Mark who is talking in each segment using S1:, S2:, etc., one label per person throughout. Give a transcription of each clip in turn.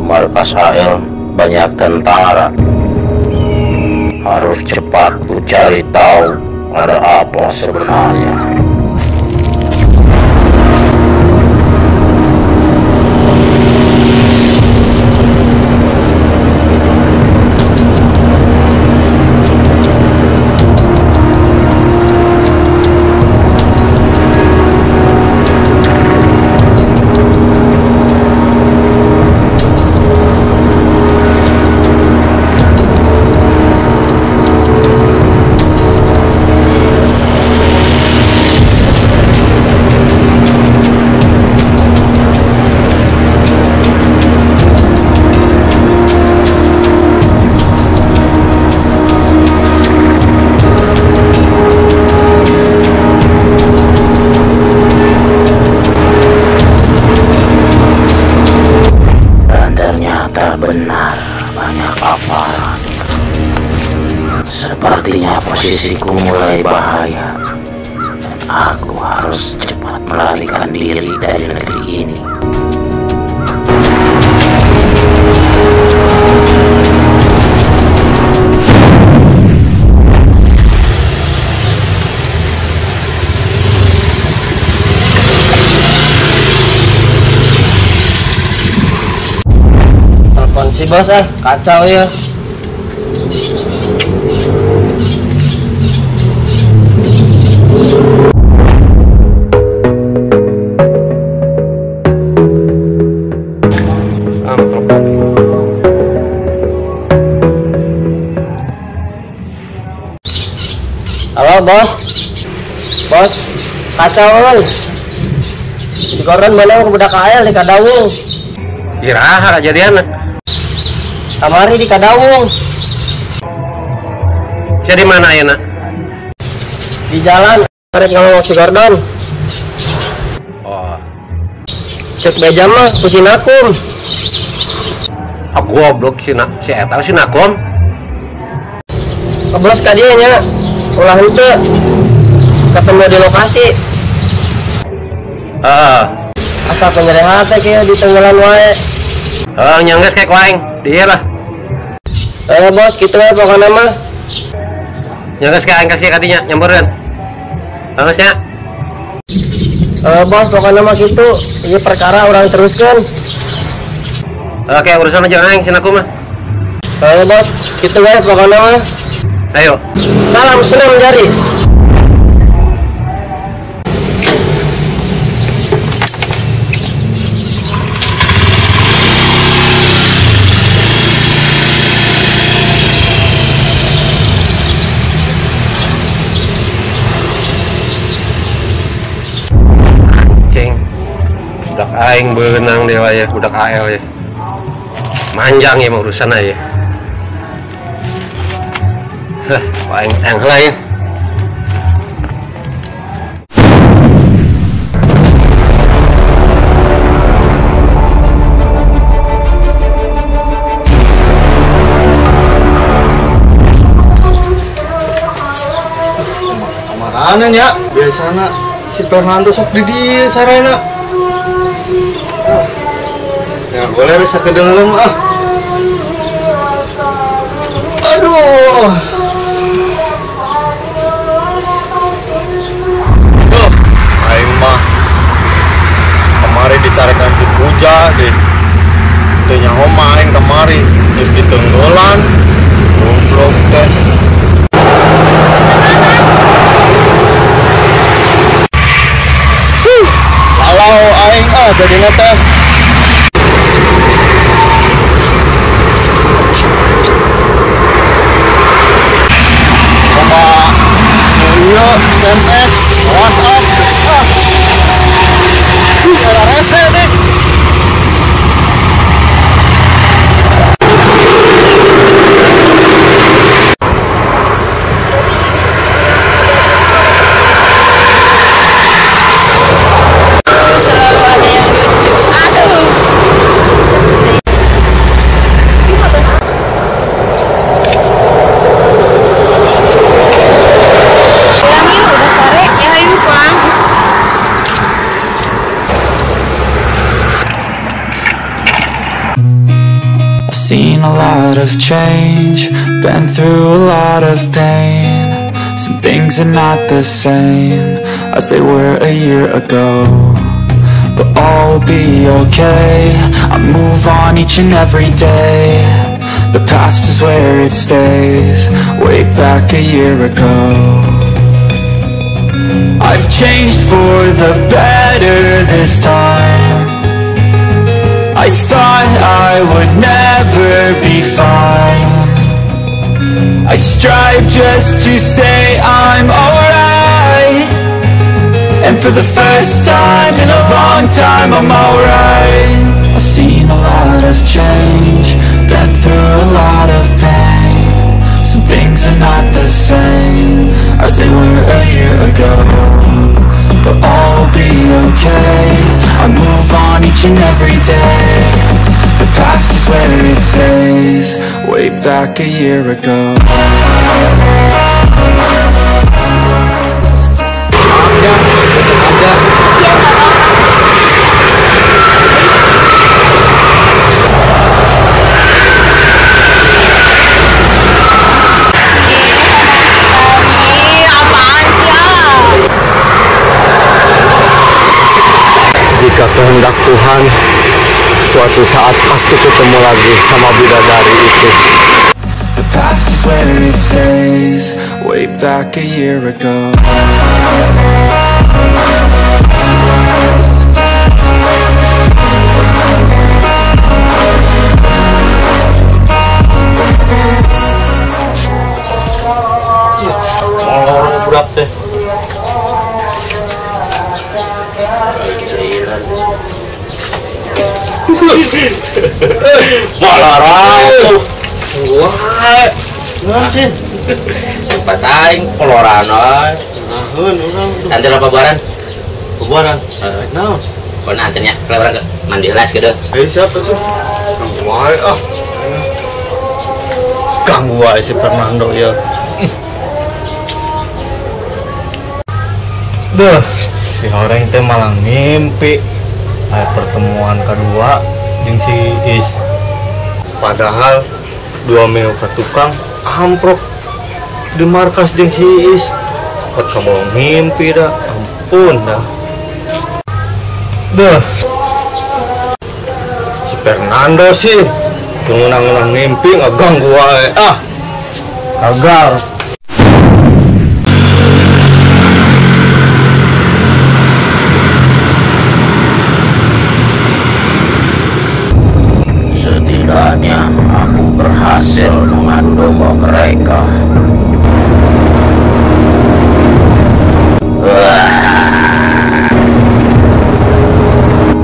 S1: markas AL banyak tentara. Harus cepat ku cari tahu ada apa sebenarnya. Benar, banyak aparat. Sepertinya posisiku mulai bahaya dan aku harus cepat melarikan diri dari negeri ini.
S2: Si bos ah, kacau ya. Halo bos, bos, kacau kan? Di koran mana ke budak AL di Kadawung?
S3: Iraha kejadian.
S2: Kamari di Kadawung.
S3: Jadi mana ya nak?
S2: Di jalan, arek ngomong si Gordon.
S3: Oh.
S2: Cek beja mah ku si Nakum.
S3: Ah goblok si nak, si eta si Nakum.
S2: Keblos ka dieu nya. Ulah henteu. Ketemu di lokasi.
S3: Heeh.
S2: Asa penyereh hate kieu di tenggelan wae.
S3: Heeh, nyangges kayak waeng. Dia lah.
S2: Bos, gitu ya pokoknya mah.
S3: Nyangges kayak aing kasih kadinya nyamperin. Bagusnya.
S2: Bos, pokoknya mah gitu. Ini perkara orang teruskan.
S3: Oke, urusan aja aing sini aku mah.
S2: Bos, gitu ya pokoknya mah.
S3: Ayo.
S2: Salam senam jari.
S3: Budak aing berenang dewa ya, budak AL ya. Manjang ya urusan aja. Hah, aing tang heula ya.
S4: Kamarana nya, biasana si Fernando sok di dieu sarana. Ya boleh bisa ke dalam ah. Aduh. Duh, aing mah kemarin dicarikan si Puja deh. Teu nyaho mah aing kemari geus ditenggolan. Goblok teh. Lalau aing ah jadina teh. Iya, SMS, WhatsApp, ah, rese nih.
S5: Selalu ada yang lucu. Aduh. Pulang yuk, udah sore. Ya, ayo pulang.
S6: Seen a lot of change, been through a lot of pain. Some things are not the same as they were a year ago. But all will be okay, I move on each and every day. The past is where it stays, way back a year ago. I've changed for the better this time. I thought I would never be fine. I strive just to say I'm alright. And for the first time in a long time, I'm alright. I've seen a lot of change, been through a lot of pain. Some things are not the same as they were a year ago. But all will be okay, I move on each and every day. The past is where it stays, way back a year ago.
S5: Iya, nggak apa-apa. Ih, apaan sih, ah?
S4: Jika kehendak Tuhan, suatu saat pasti ketemu lagi sama bidadari itu.
S6: The past is where it stays, way back a year ago.
S3: Orang budak teh. Bolarang.
S4: Wah, naon sih?
S1: Tempat aing poloran euy.
S4: Naheun urang.
S1: Anter apa buaran?
S4: Buaran. Naon?
S1: Pokona anternya keluar ke mandi heula gitu.
S4: Eh siapa tuh? Ganggu wae ah. Ganggu wae si Fernando ya. Duh, si horeng teh malah ngimpi aya pertemuan kedua jeung si Is. Padahal 2 minggu ke tukang amprok di markas jeung si Is. Pot kamu ngimpi dah, ampun dah. Duh. Si Fernando sih ngenang-ngenang ngimpi ngeganggu wae. Ah. Gagal.
S1: Setidaknya aku berhasil mengadu domba mereka.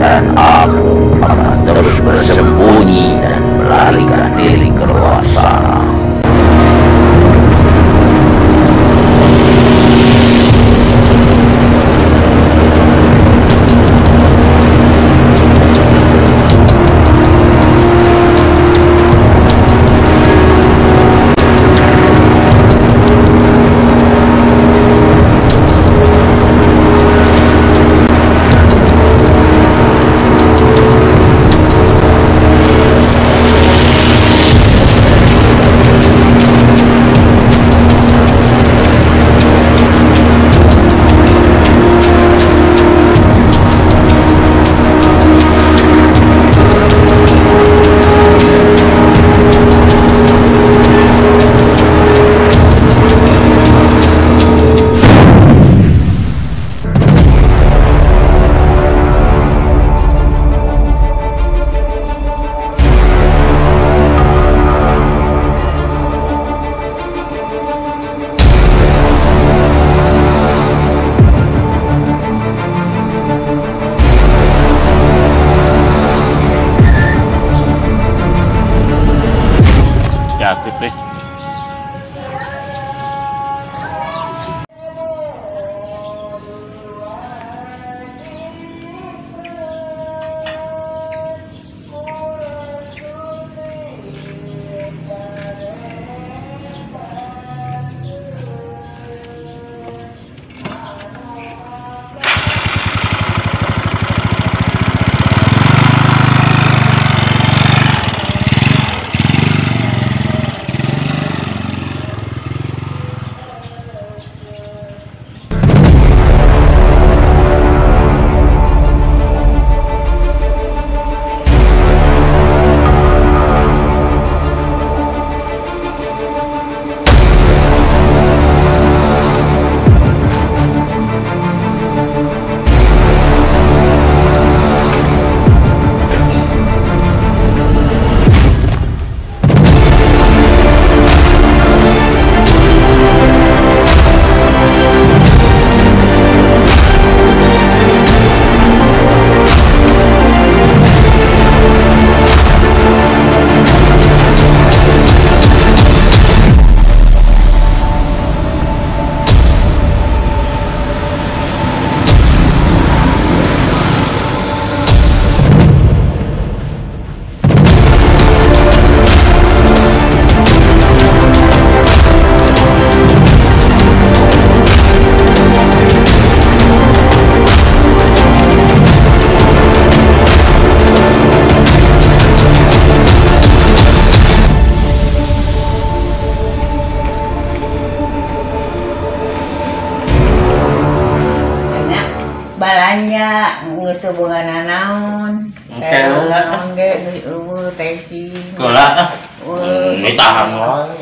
S1: Dan aku akan terus bersembunyi dan melarikan diri ke luar sana.
S7: Balanja geus teu boga nanaon.
S3: Oke, lah.
S7: Naon ge geus eueuh tesi.
S3: Heula ah. Ditahan wae.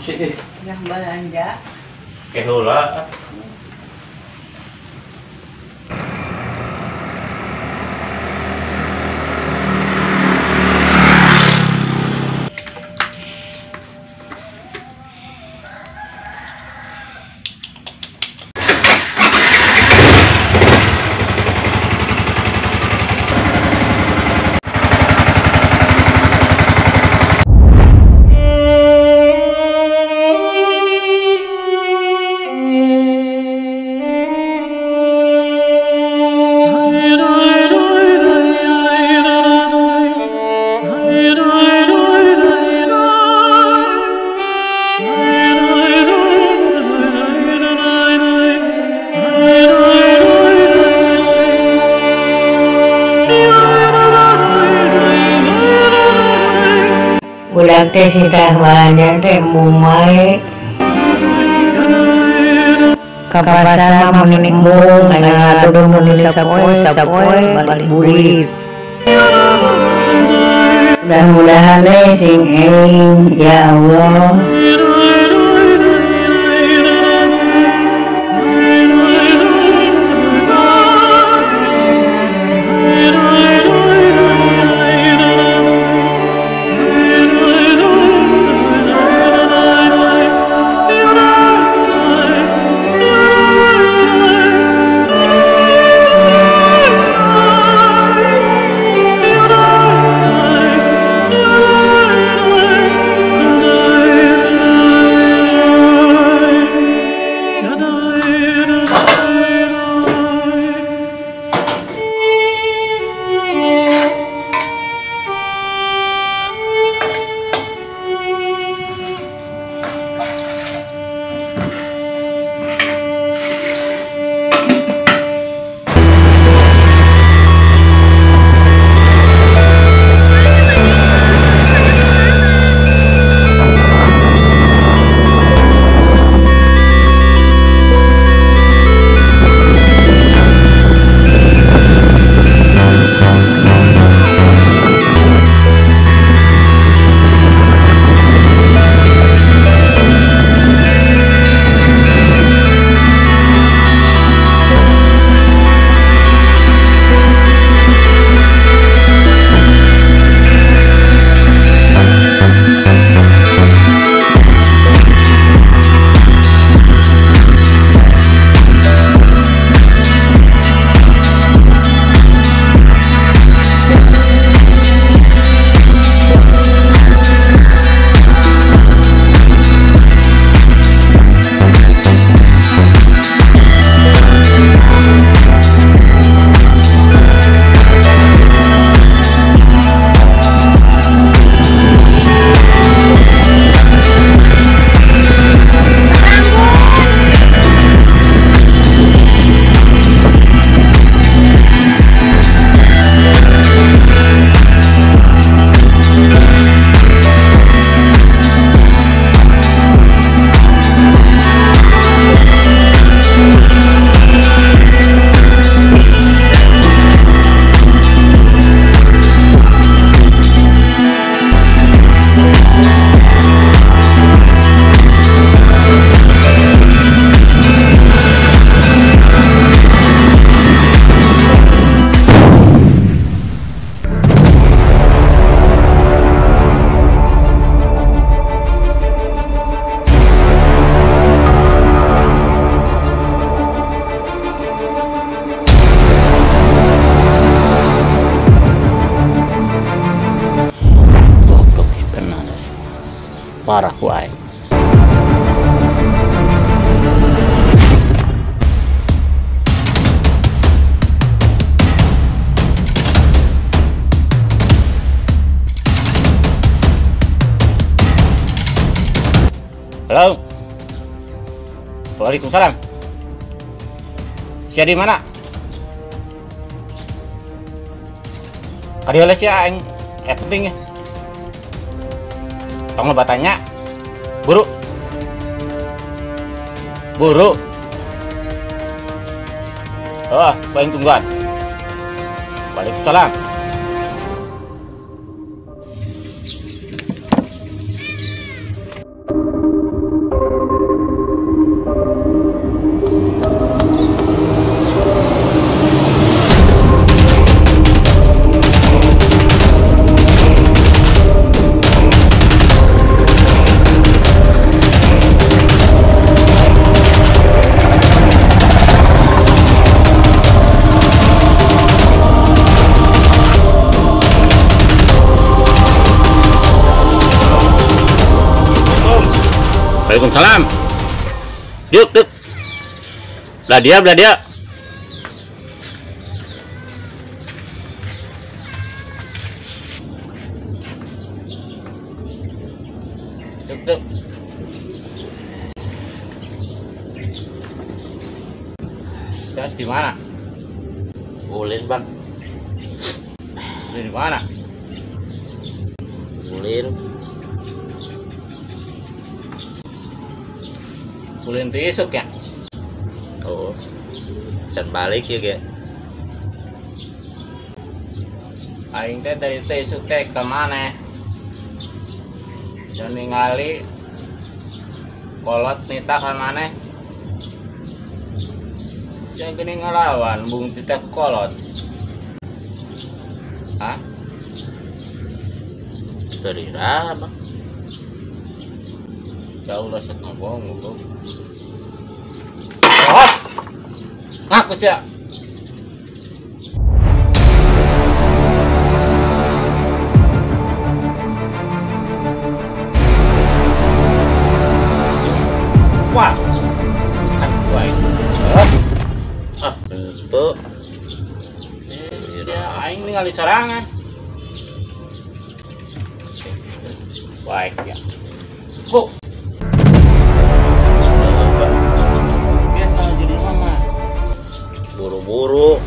S3: Sih.
S7: Yang belanja.
S3: Ke heula.
S7: Budak teh sitah balanja teh mumai ka pasar mah meuni embung aya ngadon meuni sapoe sapoe balik burit. Mudah-mudahan teh sing eling ya Allah.
S1: Parah ku aing. Halo. Waalaikumsalam. Sia di mana? Kadieu sia aing penting ya. Tong lo batanya. Buru. Buru. Oh, aing tungguan. Waalaikumsalam. Waalaikumsalam. Yuk, yuk. Belah dia, belah dia. Yuk, yuk. Terus di mana?
S8: Ulin, Bang.
S1: Ulin di mana?
S8: Ulin.
S1: Ulin tisuk ya?
S8: Oh, can balik ya ge.
S1: Aing teh dari tisuk teh ke mana? Dan ningali kolot nita ke mana? Jangan gini ngelawan bung tita kolot. Hah?
S8: Dari apa?
S1: Jauh lah set ngomong ngomong. Oh, ngaku sih. Wah, kan gua itu.
S8: Ah, itu.
S1: Ya, aing ningali sorangan. Baik ya. Bu.
S8: Buru-buru.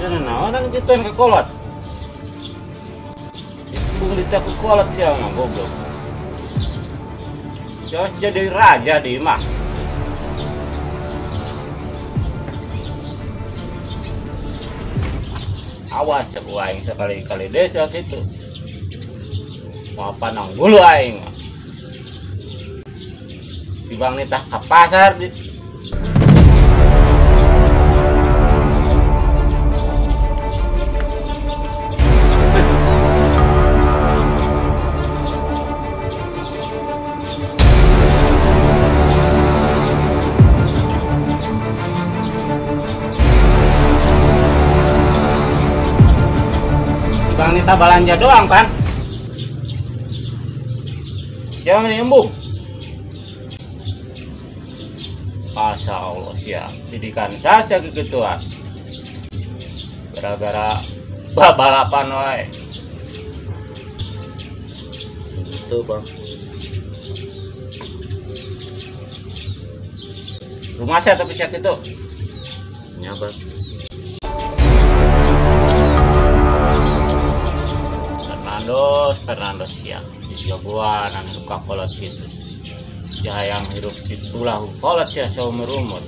S1: Ya naon gituan ke kolot. Bung dita ke kolot sia mah goblok. Jangan jadi raja di mah. Awas ya aing sekali-kali desa situ. Mau panang bulu aing. Dibang nitah ke pasar di Bang nita belanja doang kan? Siapa yang embung? Masya Allah siap. Didikan saya kegituan. Gara-gara balapan wae.
S8: Itu bang.
S1: Rumah saya tapi siap itu.
S8: Ya bang.
S1: Fernando siap di jagoan anu suka kolot gitu. Ya yang hidup itulah kolot ya seumur umur.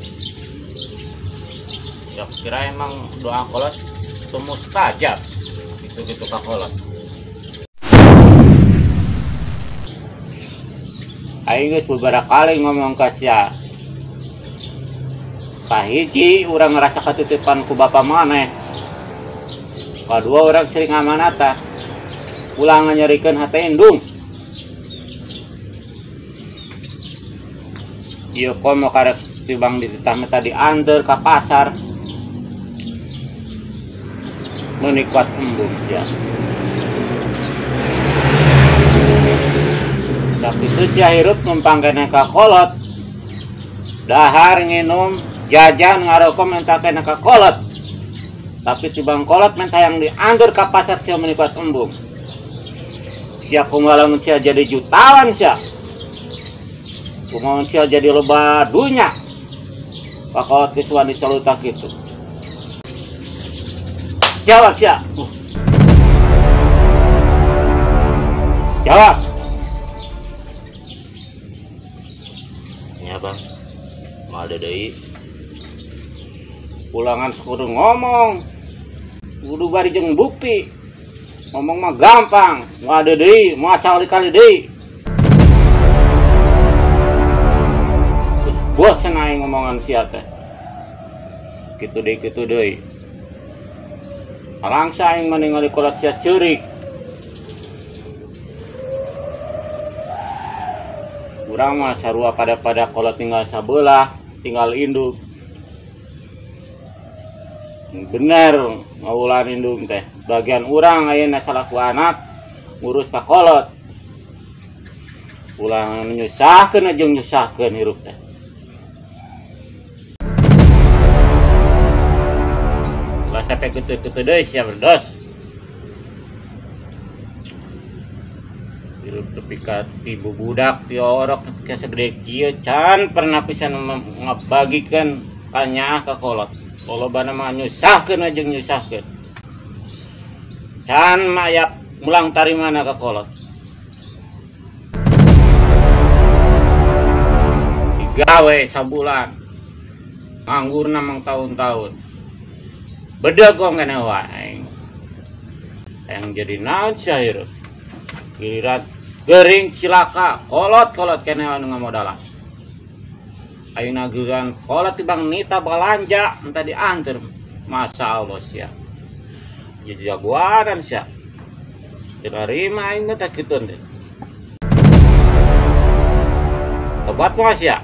S1: Ya kira emang doa kolot itu mustajab. Itu gitu ka kolot. Aing geus beberapa kali ngomong ka sia. Kahiji urang ngerasa katitipan ku bapa maneh. Kadua urang sering amanata. Ulah nyerikeun hate indung. Ieu komo karek tibang dititah mah tadi anteur ka pasar. Meuni kuat embung sia. Sakitu sia hirup numpang keneh ka kolot. Dahar nginum, jajan ngarokok minta keneh ka kolot. Tapi tibang kolot minta yang dianggur ka pasar sia menipat embung. Sia kumaha lamun sia jadi jutawan sia. Kumaha sia jadi loba dunya. Pakolot geus wani calutak kitu. Jawab sia. Jawab.
S8: Ya bang, mal deui.
S1: Ulangan sekudu ngomong, kudu bari jeung bukti. Ngomong mah gampang, moal deui, moal sakali-kali deui. Bosen aing ngomongan sia teh. Kitu deui kitu deui. Arangsa aing mah ningali kolot sia ceurik. Urang mah sarua pada-pada kolot tinggal sabelah, tinggal induk. Bener ngawulan indung teh. Bagian urang ayeuna salaku anak ngurus ka kolot. Ulah nyusahkeun jeung nyusahkeun hirup teh. Ulah sampe kitu-kitu deui sia berdos. Hirup tepi ka ti bubudak ti orok tepi ka sagede kieu can pernah pisan ngabagikeun kanyaah ka kolot. Kolobana mah nyusahkeun jeung nyusahkeun. Can mayak mulang tarimana ka kolot. Digawe sabulan. Nganggurna mang tahun-tahun. Bedegong keneh wae aing. Yang jadi naon sia hirup. Giliran gering cilaka, kolot-kolot keneh anu ngamodalan. Ayeuna giliran kolot tibang nita balanja entah diantar. Masa Allah sia. Jadi jagoan sia. Diterima aing mah teh kitu teh. Tobat mah sia.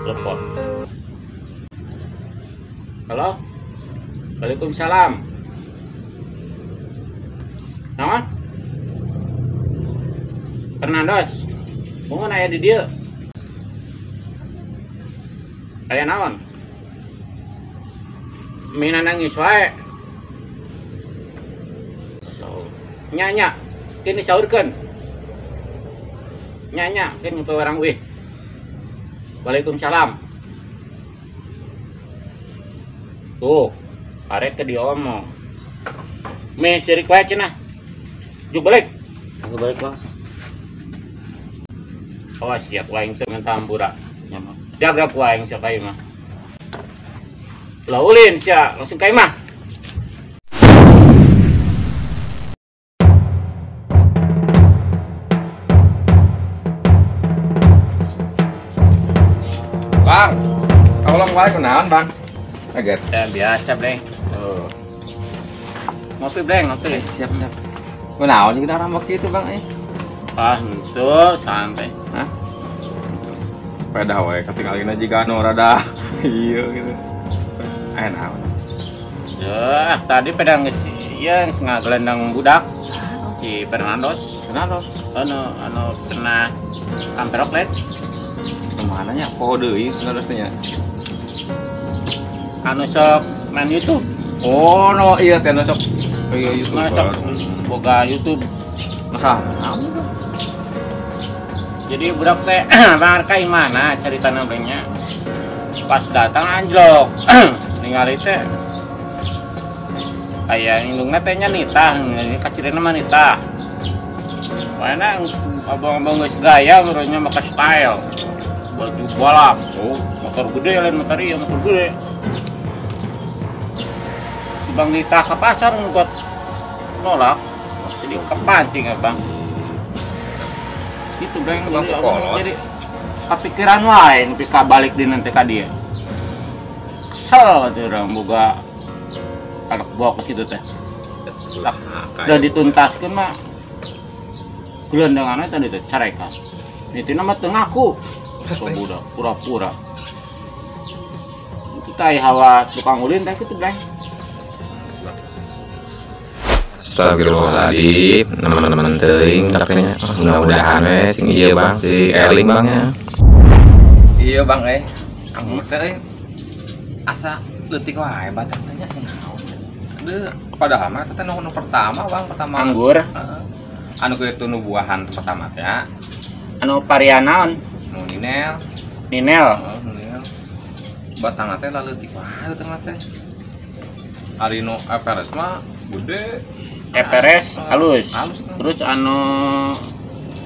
S1: Telepon. Halo. Waalaikumsalam. Naon? Fernandos, mun aya di dieu. Aya naon? Mina nangis wae. Nya nya, kini saurkeun. Nya nya, kini nyampe orang wih. Waalaikumsalam. Tuh, arek teh diomong. Me sirik wae cenah. Juk balik.
S8: Aku balik, Bang.
S1: Awas siap waing teu minta hampura. Jaga ku aing sia ka imah. Ulah ulin sia, langsung ka imah.
S9: Bang, tolong wae kunaon, Bang? Kaget.
S1: Ya biasa, Bleng.
S9: Oh.
S1: Ngopi, Bleng, ngopi.
S9: Siap, siap. Kunaon jeung rambut kitu, Bang eh?
S1: Ah, henteu santai.
S9: Hah? Pedah wae katingalina jiga anu rada ieu gitu. Naon?
S1: Ya, tadi pedah geus ieu geus ngagelendang budak si Fernandos.
S9: Fernandos.
S1: Anu anu pernah kamperok lain.
S9: Kemana nya? Poho deui Fernandos teh nya.
S1: Anu sok main YouTube.
S9: Oh, no iya teh anu sok iya YouTube.
S1: Anu sok boga YouTube.
S9: Masa?
S1: Jadi budak teh ka mana caritana blengnya. Pas datang anjlok. Ningali teh aya indungna teh nya nitah, kacirina mah nitah. Mana abang-abang geus gaya menurutnya maka style. Baju balap, oh, motor gede lain motor ieu motor gede. Si Bang nitah ke pasar buat nolak. Jadi kepancing abang. Itu Bang jadi kepikiran wae nepi ka balik di nanti ka dia. Kesel atuh urang boga anak buah ke situ teh. Udah dituntaskeun mah gelendanganna tadi teh carekan. Nitina mah teu ngaku. Budak pura-pura. Itu teh hawa tukang ulin teh kitu Bang.
S9: Astagfirullahaladzim, teman-teman teuing katanya. Mudah-mudahan we sing ieu Bang, si eling Bang nya.
S10: Iya Bang anggur teh asa leutik wae batang teh nya naon. Aduh, padahal mah teh nu pertama Bang, pertama
S1: anggur.
S10: Heeh. Anu kitu nu buahan pertama teh.
S1: Anu varian naon?
S10: Nu ninel.
S1: Ninel.
S10: Oh, ninel. Batangna teh leutik wae batangna teh. Ari nu Everest mah gede.
S1: Everest halus.
S10: Halus.
S1: Terus anu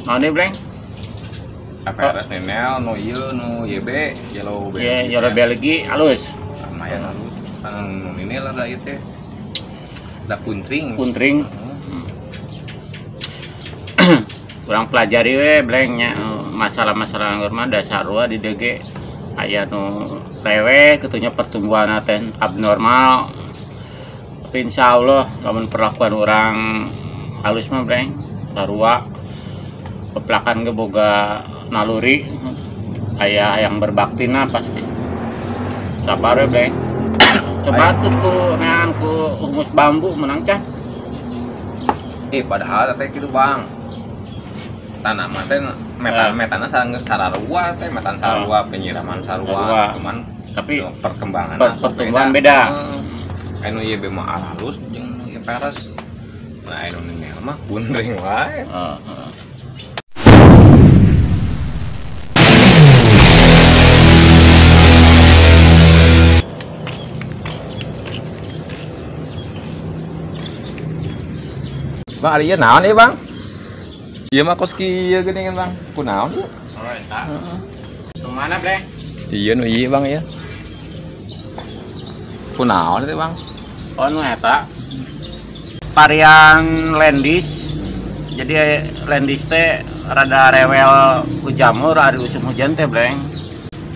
S1: naon deui, Bleng?
S10: Everest ninel nu ieu nu YB, yellow belgi.
S1: Iya, yellow belgi halus.
S10: Lumayan halus. Anu ninel ada ieu teh. Da kuntring.
S1: Kuntring. Kurang pelajari we Bleng nya masalah-masalah anggur mah dasar di DG aya nu rewe kitu nya pertumbuhan teh abnormal. Tapi insya Allah lamun perlakuan orang halus mah Bleng sarua peplakan ge boga naluri aya yang berbakti na pasti. Sabar we Bleng. Coba tuh ku neangan ku humus bambu menang cah.
S10: Padahal teh kitu Bang. Tanaman teh metana sararua teh metan sarua penyiraman sarua cuman
S1: tapi
S10: perkembangan
S1: pertumbuhan beda.
S10: Anu ieu mah halus jeung nu peres. Nah anu ninel mah kuntring wae. Bang, ari ieu naon ieu, Bang? Ieu mah kos kieu geuningan, Bang. Kunaon ieu?
S1: Oh, eta. Heeh. Nu mana, Bleng?
S10: Ieu nu ieu, Bang, ieu. Kunaon teh, Bang?
S1: Oh, nu eta. Varian Landis. Jadi Landis teh rada rewel ku jamur ari usum hujan teh, Bleng.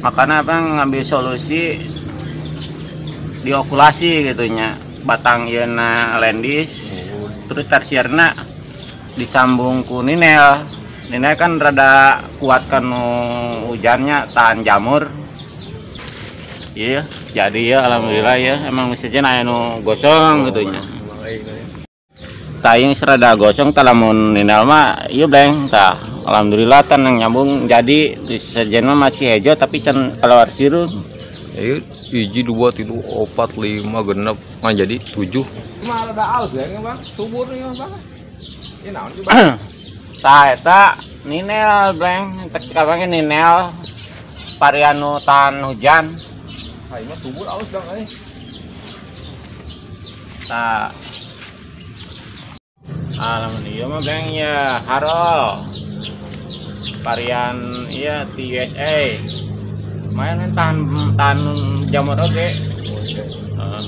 S1: Makanya Abang ngambil solusi diokulasi gitu nya. Batang ieu na Landis. Terus tersierna disambung ku ninel. Ninel kan rada kuat kan hujannya, tahan jamur. Iya, jadi ya alhamdulillah ya. Emang sejen aya nu gosong gitu nya. Taing serada gosong tah lamun ninel mah ieu Bleng tah. Alhamdulillah tan yang nyambung jadi sejen mah masih hejo tapi can keluar sirup.
S10: Ieu 1 2 3 4 5 6 ngan jadi 7. Mah rada alus ya Bang, subur nih Bang. Ieu naon sih Bang?
S1: Tah eta ninel Bleng, cek ninel varian nu tahan hujan.
S10: Ah, ieu mah subur alus Bang euy.
S1: Tah. Alhamdulillah mah Bleng ya Harol. Varian ieu ti USA. Lumayan kan tahan jamur oge. Heeh.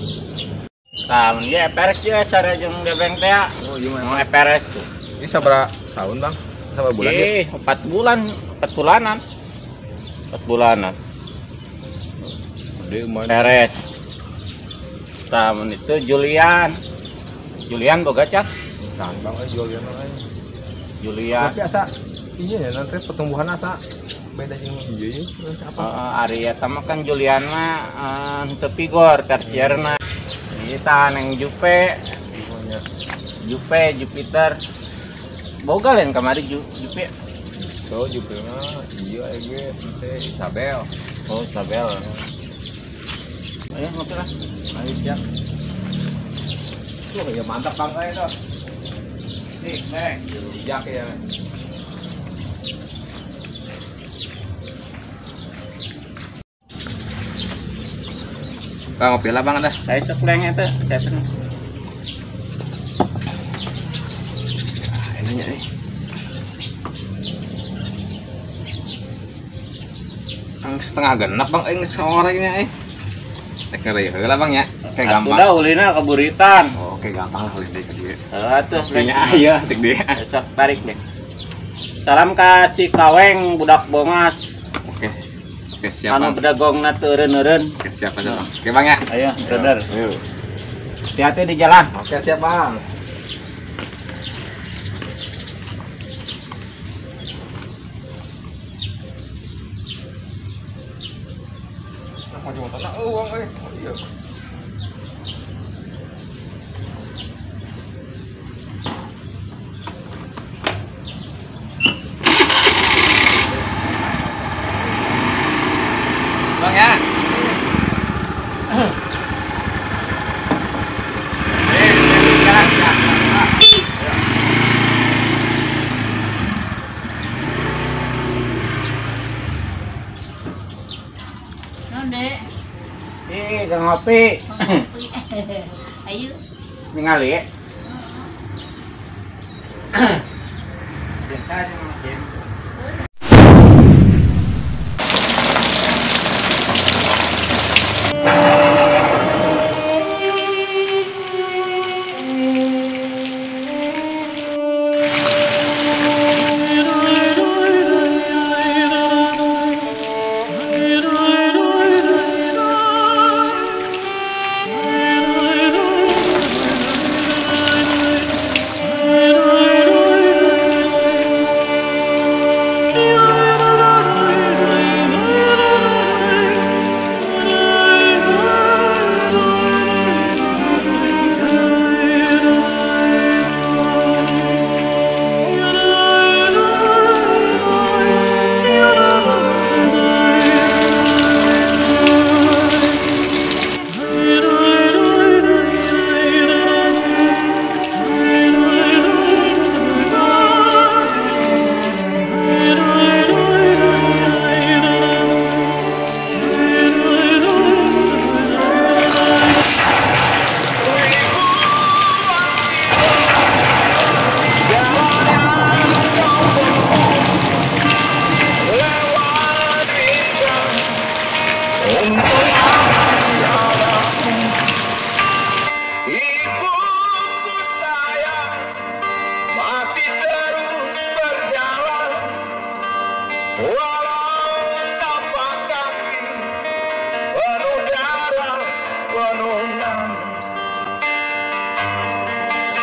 S1: Tah mun ieu Everest ieu sare jeung gebeng teh.
S10: Oh, ieu
S1: mah Everest tuh.
S10: Ini sabaraha tahun, Bang? Sabaraha bulan ieu?
S1: 4 bulan, 4 bulanan. 4 bulanan.
S10: Gede lumayan.
S1: Everest. Tah mun itu Julian. Julian boga cah?
S10: Tah, Bang, Julian mah.
S1: Julian.
S10: Tapi asa iya ya nanti pertumbuhan asa beda jeung ieu apa?
S1: Ari eta mah kan Julian mah henteu pigor tersierna. Ieu tah neng Jupe. Jupe Jupiter. Boga lain kamari Jupe.
S10: Oh, Jupe mah ieu ge teh Isabel.
S1: Oh, Isabel. Ayo ngopi lah. Ayo siap.
S10: Tuh ya mantap Bang euy tuh.
S1: Nih, Neng.
S10: Bijak ya. Bang, ngopi lah Bang dah.
S1: Saya sok leng eta, saya seneng.
S10: Ah, enaknya nih. Ang setengah genap Bang euy sorenya euy. Rek ngeri heula Bang ya. Kayak gampang.
S1: Atuh ulina kaburitan.
S10: Oh, oke gampang lah ulin deui ka dieu.
S1: Heeh atuh
S10: nya ieu tik deui.
S1: Sok tarik deh. Salam ka si Kaweng budak Bongas.
S10: Oke. Oke, siap.
S1: Anu bedagongna teu eureun-eureun.
S10: Oke, siap aja, Bang. Oke, Bang ya.
S1: Ayo, brother. Ayo. Hati-hati di jalan.
S10: Oke, siap, Bang. Nah, mau motorna eueuh, euy. Oh, iya.
S1: Ngopi.
S5: Ayo.
S1: Ningali ya. Biasa aja mungkin.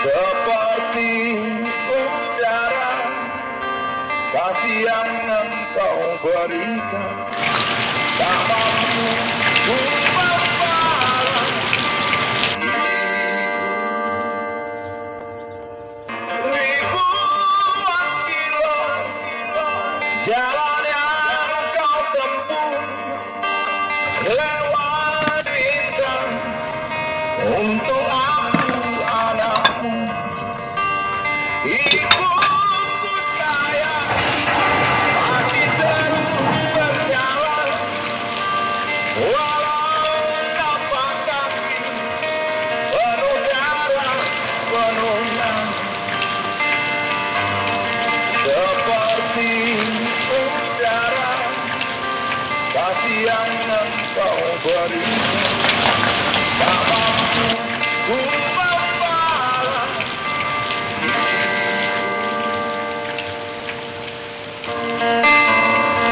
S6: Seperti udara kasih yang engkau berikan, tak mampu ku membalas. Ribuan kilo jalan yang kau tempuh lewat bintang untuk aku anakmu. Ibuku sayang masih terus berjalan walau tapak kaki penuh darah penuh nangis. Seperti udara kasih yang engkau beri, tak mampu ku membalas.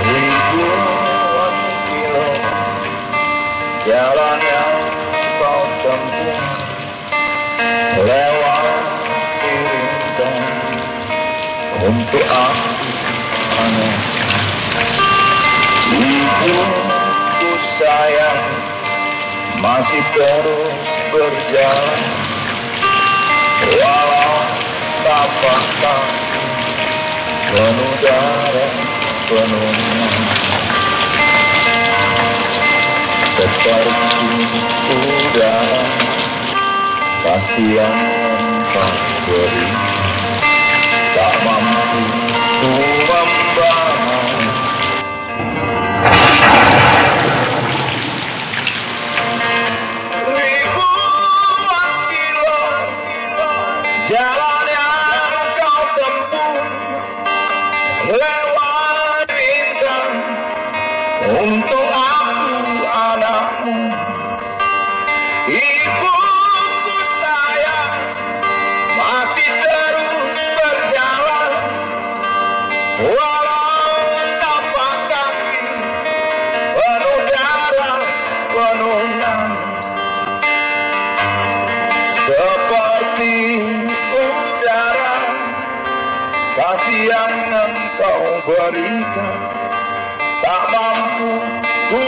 S6: Ribuan kilo jalan yang kau tempuh lewat bintang untuk aku aneh. Ibuku sayang masih terus berjalan walau tapak kaki penuh darah penuh nangis. Seperti udara kasih yang engkau beri, tak mampu ku membalas. Ribuan kilo jalan yang kau tempuh lewat bintang untuk aku anakmu. Ibuku sayang masih terus berjalan walau tapak kaki penuh darah penuh nangis. Seperti udara kasih yang engkau berikan, tak mampu ku